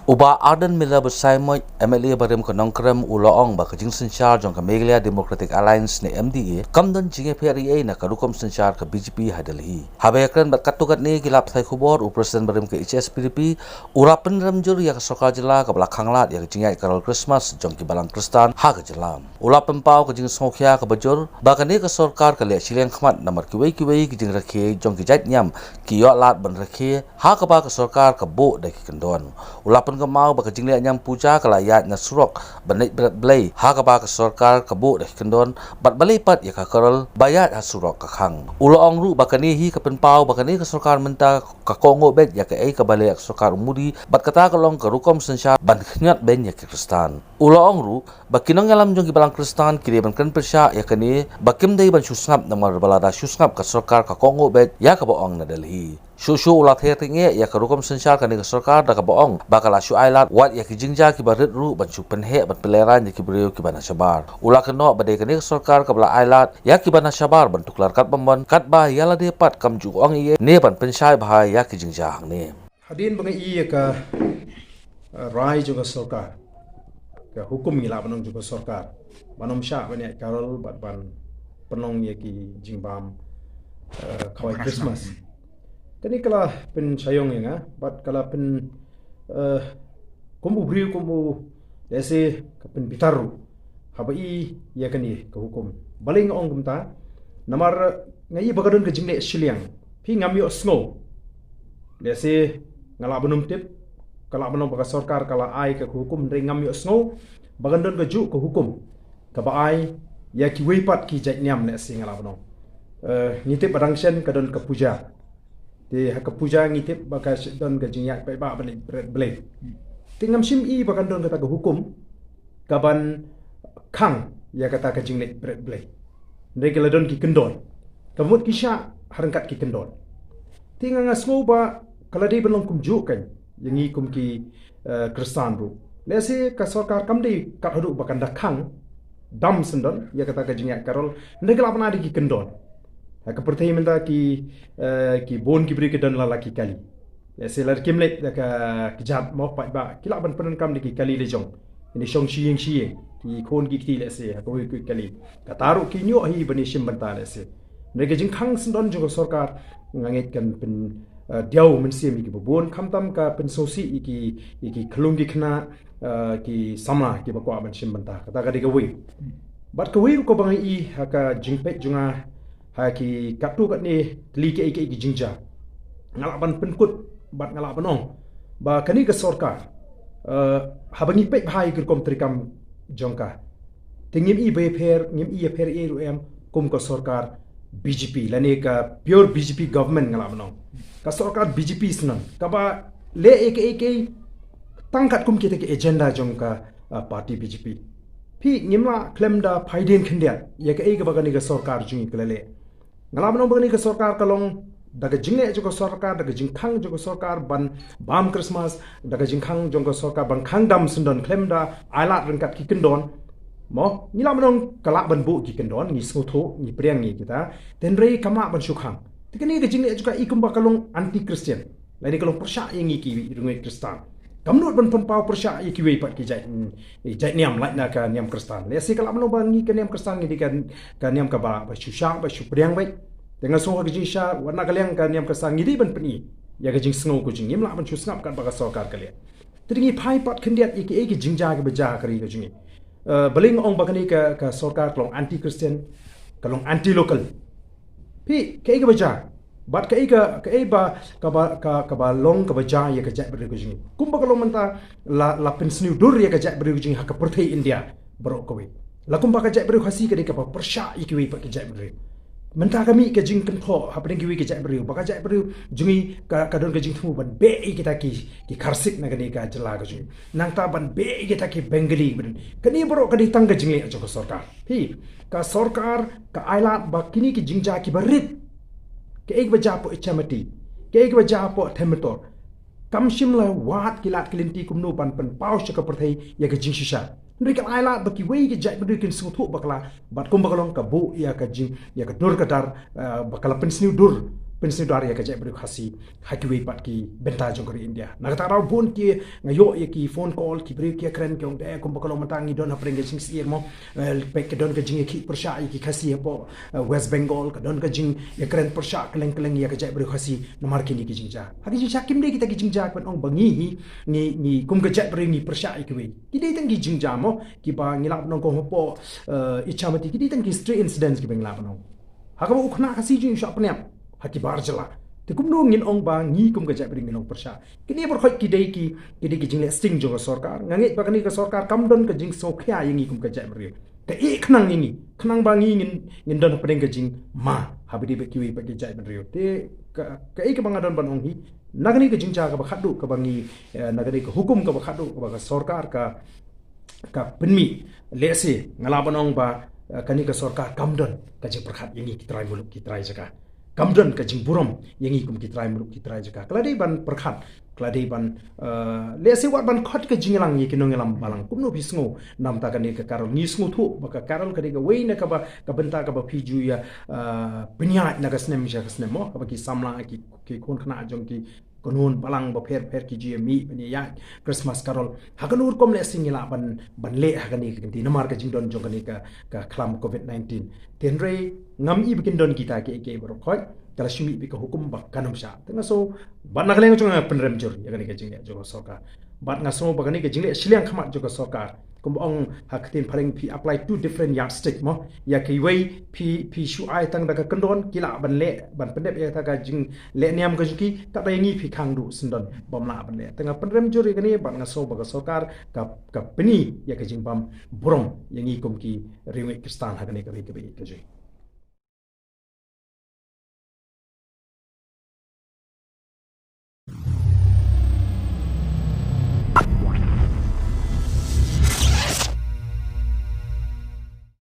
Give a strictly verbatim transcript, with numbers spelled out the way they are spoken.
U Bah Ardent Miller Basaiawmoit, M L A barim ka Nongkrem, u la ong ba ka jingsynshar jong ka Meghalaya Democratic Alliance ne M D A kam don jingïapher ei ei na ka rukom synshar ka B J P ha Delhi. Haba ïakren bad katto katne ki lad pathai khubor, u President barim ka H S P D P u la pynrem jur ïa ka sorkar jylla kaba la khanglad ïa ka jingïaid carol Christmas jong ki balang Khristan ha ka jylla. U la pynpaw ka jingsngewkhia kaba jur ba kane ka sorkar ka leh shiliang khmat namar kiwei kiwei ki jingrakhe jong ki jait niam ki ïoh lad ban rakhe ha kaba ka sorkar ka buh da ki kyndon. U la pynkynmaw ba ka jingleh niam puja ka la ïaid na surok ban leit bret blei ha kaba ka sorkar ka buh da ki kyndon, bad balei pat ïa ka carol ba ïaid ha surok ka khang. U la ong ruh ba kane hi ka pynpaw ba kane ka sorkar mynta ka kohnguh beit ïa kaei kaba leh ka sorkar u Modi, bad kata ka long ka rukom synshar ban khñiot beiñ ïa ki Khristan. U la ong ruh ba ki nongïalam jong ki balang Khristan ki dei ban kren pyrshah ïa kane, ba kim dei ban shu sngap namar ba lada shu sngap ka sorkar ka kohnguh beit ïa kaba ong na Delhi. Shuh shuh u la ther tyngeh ïa ka rukom synshar kane ka sorkar da kaba ong ba ka la shu ailad wat ïa ki jingjia kiba rit ruh ban shu pynheh ban pynlehraiñ ïa ki briew kiba na shabar. U la kynnoh ba dei kane ka sorkar kaba la ailad ïa kiba na shabar ban tuklar katba mon, katba ïa lade pat kam ju ong ei ei ne ban pynshai bha ïa ki jingjia hangne. Hadien ba nga ïohi ïa ka, eh, rai jong ka sorkar, ka hukum ngi lah ban ong jong ka sorkar, ban ym shah ban ïaid carol bad ban pynlong ïa ki jingbam, eh, khawai Christmas. Kane ka la pynshaiong ïa nga bad ka la pyn, eh, kum u briew kum u, lehse ka pynbitar ruh haba i ïa kane ka hukum. Balei nga ong kumta? Namar nga i ba ka don ka jingleh shiliang, phi ngam ïohsngew. Lehse nga lah ban ym tip, ka lah ban long ba ka sorkar ka la ai ka hukum, hynrei ngam ïohsngew ba kan don kajuh ka hukum kaba ai ïa kiwei pat ki jait niam, lehse nga lah ban ong. Eh, ngi tip ba dang shen ka don ka puja. Te ha ka puja ngi tip ba ka don ka jingïaid paidbah ban leit bret blei. Te ngam shym i ba kan don kata ka hukum kaban khang ïa kata ka jingleit bret blei. Hynrei ka la don ki kyndon. Ka mut ki shah ha ryngkat ki kyndon. Te nga nga sngew ba ka la dei ban long kumjuh kan ïa ngi kum ki, eh, Khristan ruh. Lehse ka sorkar kam dei kat haduh ba kan da khang dam syndon ïa kata ka jingïaid carol, hynrei ka lah ban ai da ki kyndon. Ha ka pyrthei mynta ki, eh, ki bun ki briew ki don la la ki kali. Lehse lada kim leit da ka kjat mo paidbah ki lah ban pyndonkam da ki kali la jong. Ïa shong shi ïing shi ïing, ki khun ki kti lehse ha kawei ka kali. Kata ruh ki ñiuh hi ban ïashim bynta lehse. Hynrei ka jingkhang syndon jong ka sorkar nga ngeit kan pyn, eh, diaw mynsiem ïa kiba bun, khamtam ka pynsngewsih ïa ki, ïa ki khyllung ki khynnah, eh, ki samla kiba kwah ban shim bynta. Kata ka dei kawei. Bad kawei ruh kaba nga i ha ka jingpeit jong nga ha ki katto katne tylli kiei kiei ki jingjia, nga lah ban pynkut bad nga lah ban ong ba kane ka sorkar, eh, haba ngi peit bha ïa ki rukom treikam jong ka, te ngim i ba ïapher, ngim i ïapher ei ei ruh em kum ka sorkar B J P lane ka pure B J P government, nga lah ban ong. Ka sorkar B J P syndon kaba leh ïa kiei kiei tang katkum kita ki agenda jong ka, ah, party B J P. Phi ngim lah khlem da phaidien khyndiat ïa kaei kaba kane ka sorkar jong ngi ka la leh. Nga lah ban ong ba kane ka sorkar ka long da ka jingleh jong ka sorkar, da ka jingkhang jong ka sorkar ban bam Christmas, da ka jingkhang jong ka sorkar ban khang dam syndon khlem da ailad ryngkat ki kyndon. Mo, ngi lah ban ong ka lah ban buh ki kyndon, ngi sngewthuh, ngi pdiang ïa kita. Te hynrei kam lah ban shu khang. Te kane ka jingleh jong ka i kumba ka long anti Christian. Lane ka long pyrshah ïa ngi ki ryngiej Khristan. Kam nud ban pynpaw pyrshah ïa kiwei pat ki jait, mm, jait niam lait na ka niam Khristan. Lehse ka lah ban long ba ngi ka niam Khristan ngi dei ka, ka niam kaba, ba shu shah, ba shu pdiang beit. Te nga sngew ha ka jingshisha wat na ka liang ka niam Khristan ngi dei ban pyni ïa ka jingsngew ka jong ngi, ngim lah ban shu sngap katba ka sorkar ka leh. Te ngi phai pat khyndiat ïa kiei ki jingjia kiba jia ha ka ri ka jong ngi. Eh, balei nga ong ba kane ka, ka sorkar ka long anti Christian, ka long anti local. Phi, kaei kaba jia? Bad kaei ka, kaei ba, kaba, ka, kaba long kaba jia ïa ka jaitbynriew ka jong ngi? Kumba ka long mynta la, la pynsniew dur ïa ka jaitbynriew ka jong ngi ha ka pyrthei India baroh kawei. La kumba ka jaitbynriew Khasi ka dei kaba pyrshah ïa kiwei pat ki jaitbynriew. Mynta ka mih ka jingkynthoh hapdeng kiwei ki jaitbynriew ba ka jaitbynriew jong ngi ka, ka don ka jingthmu ban beh ïa kita ki, ki Kharsik na kane ka jylla ka jong ngi. Nangta ban beh ïa kita ki Bengali ban. Kane baroh ka dei tang ka jingleh jong ka sorkar. Phi, ka sorkar ka ailad ba kine ki jingjia kiba rit, kaei kaba jia hapoh Ichamati, kaei kaba jia hapoh Themmetor, kam shym la wad ki lad ki lynti kumno ban pynpaw sha ka pyrthei ïa ka jingshisha. Hynrei ka ailad ba kiwei ki jaitbynriew kin sngewthuh bakla, bad kumba ka long ka buh ïa ka jing, ïa ka dur ka dar, eh, ba ka la pynsniew dur pynsngewdar ïa ka jaitbynriew Khasi ha kiwei pat ki bynta jong ka ri India. Na kata ka daw bun ki nga ïoh ïa ki phone call, ki briew ki ïakren ki ong, eh, kumba ka long mynta ngi don hapdeng ka jingsyier mo, eh, peit ka don ka jingïakhih pyrshah ïa ki Khasi hapoh, eh, West Bengal, ka don ka jingïakren pyrshah kylleng kylleng ïa ka jaitbynriew Khasi namar kine ki jingjia. Ha ki jingjia kim dei kita ki jingjia ban ong ba ngi hi, ngi, ngi kum ka jaitbynriew ngi pyrshah ïa kiwei. Ki dei tang ki jingjia mo, kiba ngi lah ban ong kum hapoh, eh, Ichamati, ki dei tang ki stray incidents kiba ngi lah ban ong. Ha kaba u khynnah Khasi jong ngi u shah pynïap ha ki bar jylla. Te kumno ngin ong ba ngi kum ka jaitbynriew ngi long pyrshah? Kine baroh ki dei ki, ki dei ki jingleh sting jong ka sorkar. Nga ngeit ba kane ka sorkar kam don ka jingsngewkhia ïa ngi kum ka jaitbynriew. Ka ïeh khnang ïa ngi, khnang ba ngi ngin, ngin don hapdeng ka jingma ha ba dei bad kiwei pat ki jaitbynriew. Te ka, kaei kaba nga don ban ong hi, na kane ka jingjia kaba khatduh kaba ngi, eh, na kane ka hukum kaba khatduh kaba ka sorkar ka, ka pynmih, lehse nga lah ban ong ba, eh, kane ka sorkar kam don ka jingpyrkhat ïa ngi ki trai muluk ki trai jaka. Kam don ka jingburom ïa ngi kum ki trai muluk ki trai jaka. Ka la dei ban pyrkhat, ka la dei ban, eh, lehse wat ban khot ka jingïalang ïa ki nongïalam balang. Kumno phi sngew namar kane ka Carol? Ngi sngewthuh ba ka Carol ka dei kawei na kaba, ka bynta kaba phi ju ïa, eh, pynïaid na ka snem sha ka snem mo, kaba ki samla, ki, ki khun khynnah jong ki kynhun balang bapher bapher ki ju ïa mih ban ïaid Christmas Carol. Ha kano rukom lehse ngi lah ban, ban leh ha kane ka kynti namar ka jingdon jong kane ka, ka khlam covid nineteen. Te hynrei ngam i ba kin don kita kiei kiei baroh khoit. Ka la shu mih beit ka hukum ba kan ym shah. Te nga sngew bad na ka liang jong nga pynrem jur ïa kane ka jingleh jong ka sorkar. Bad nga sngew ba kane ka jingleh shiliang khmat jong ka sorkar, kumba ong ha ka ktien phareng, phi apply two different yardstick mo. Ïa kiwei phi, phi shu ai tang da ka kyndon, ki lah ban leh, ban pyndep ïa kata ka jingleh niam ka jong ki, katba ïa ngi phi khang duh syndon bym lah ban leh. Te nga pynrem jur ïa kane bad nga sngew ba ka sorkar ka, ka pyni ïa ka jingbym burom ïa ngi kum ki riewngeit Khristan ha kane ka ri kaba ïeit ka jong ngi.